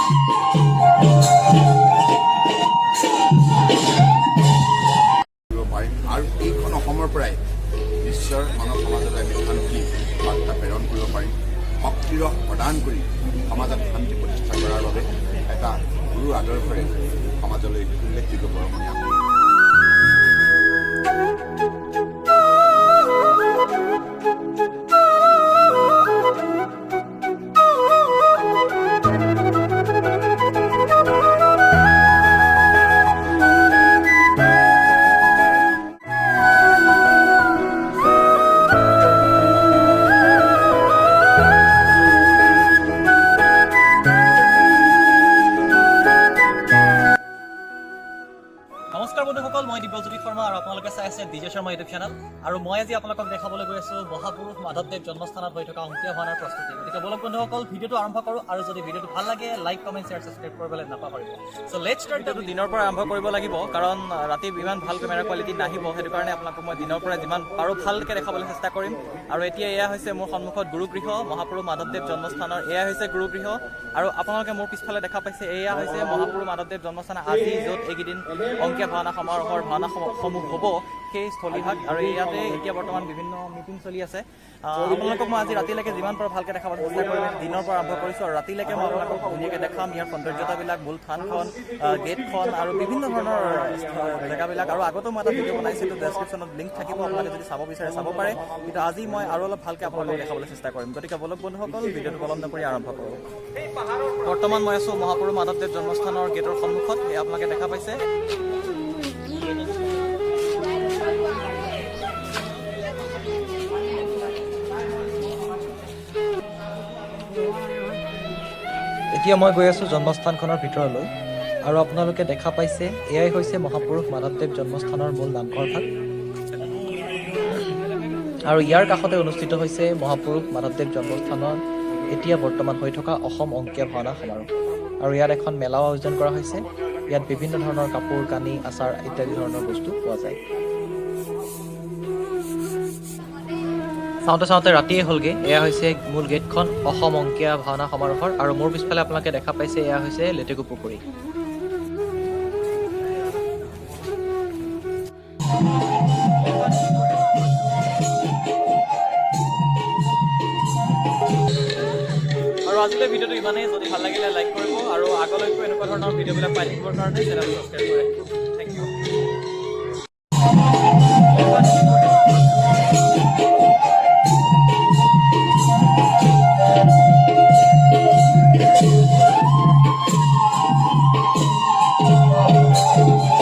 কৰিব পাৰিম আৰু এইখন অসমৰ পৰাই বিশ্বৰ মানৱ সমাজলৈ আমি শান্তি বাৰ্তা প্ৰেৰণ কৰিব পাৰিম। শক্তিৰস প্ৰদান কৰি সমাজত শান্তি প্ৰতিষ্ঠা কৰাৰ বাবে এটা গুৰু আদৰ্শৰে সমাজলৈ উল্লেখযোগ্য বৰঙণি আগবঢ়াব। নমস্কাৰ বন্ধুসকল, মই দিব্যজ্যোতি শৰ্মা আৰু আপোনালোকে চাই আছে ডিজে শৰ্মা ইউটিউব চেনেল। আৰু মই আজি আপোনালোকক দেখাবলৈ গৈ আছোঁ মহাপুৰুষ মাধৱদেৱ জন্মস্থানত হৈ থকা অংকীয়া ভাওনাৰ প্ৰস্তুতি। গতিকে বলক বন্ধুসকল, ভিডিঅ'টো আৰম্ভ কৰোঁ। আৰু যদি ভিডিঅ'টো ভাল লাগে, লাইক, কমেণ্ট, শ্বেয়াৰ, ছাবস্ক্ৰাইব কৰিবলৈ নাপাহৰিব। চ' let's start. দিনৰ পৰা আৰম্ভ কৰিব লাগিব, কাৰণ ৰাতি ইমান ভাল কেমেৰা কোৱালিটি নাহিব। সেইটো কাৰণে আপোনালোকক মই দিনৰ পৰা যিমান পাৰোঁ ভালকৈ দেখাবলৈ চেষ্টা কৰিম। আৰু এতিয়া এয়া হৈছে মোৰ সন্মুখত গুৰুগৃহ। মহাপুৰুষ মাধৱদেৱ জন্মস্থানৰ এয়া হৈছে গুৰুগৃহ। আৰু আপোনালোকে মোৰ পিছফালে দেখা পাইছে, এয়া হৈছে মহাপুৰুষ মাধৱদেৱ জন্মস্থান, আজি য'ত এইকেইদিন অংকীয়া ভাওনা সমাৰোহৰ ভাওনা সমূহ হ'ব, সেই স্থলীভাগ। আৰু ইয়াতে এতিয়া বৰ্তমান বিভিন্ন মিটিং চলি আছে। আপোনালোকক মই আজি ৰাতিলৈকে যিমান পাৰোঁ ভালকৈ দেখাবলৈ চেষ্টা কৰিম। দিনৰ পৰা আৰম্ভ কৰিছোঁ আৰু ৰাতিলৈকে মই আপোনালোকক ধুনীয়াকৈ দেখাম ইয়াৰ সৌন্দৰ্যতাবিলাক, মূল থানখন, গেটখন আৰু বিভিন্ন ধৰণৰ জেগাবিলাক। আৰু আগতেও মই এটা ভিডিঅ' বনাইছিলোঁ, ডেছক্ৰিপশ্যনত লিংক থাকিব, আপোনালোকে যদি চাব বিচাৰে চাব পাৰে। কিন্তু আজি মই আৰু অলপ ভালকৈ আপোনালোকক দেখাবলৈ চেষ্টা কৰিম। গতিকে বলক বন্ধুসকল, ভিডিঅ'টো পলম নকৰি আৰম্ভ কৰোঁ। বৰ্তমান মই আছোঁ মহাপুৰুষ মাধৱদেৱ জন্মস্থানৰ গেটৰ সন্মুখত। এয়া আপোনালোকে দেখা পাইছে। এতিয়া মই গৈ আছোঁ জন্মস্থানখনৰ ভিতৰলৈ আৰু আপোনালোকে দেখা পাইছে, এয়াই হৈছে মহাপুৰুষ মাধৱদেৱ জন্মস্থানৰ মূল নামঘৰ ভাগ। আৰু ইয়াৰ কাষতে অনুষ্ঠিত হৈছে মহাপুৰুষ মাধৱদেৱ জন্মস্থানত এতিয়া বৰ্তমান হৈ থকা অসম অংকীয়া ভাওনা সমাৰোহ। আৰু ইয়াত এখন মেলাও আয়োজন কৰা হৈছে। ইয়াত বিভিন্ন ধৰণৰ কাপোৰ কানি, আচাৰ ইত্যাদি ধৰণৰ বস্তু পোৱা যায়। চাওঁতে চাওঁতে ৰাতিয়ে হ'লগৈ। এয়া হৈছে মূল গেটখন অসম অংকীয়া ভাওনা সমাৰোহৰ। আৰু মোৰ পিছফালে আপোনালোকে দেখা পাইছে, এয়া হৈছে লেটেকু পুখুৰী। আৰু আজিলৈ ভিডিঅ'টো ইমানেই। যদি ভাল লাগিলে লাইক কৰিব আৰু আগলৈকো এনেকুৱা ধৰণৰ ভিডিঅ'বিলাক পাই থাকিবৰ কাৰণে চেনেলটো ছাবস্ক্ৰাইব কৰে। Thank you.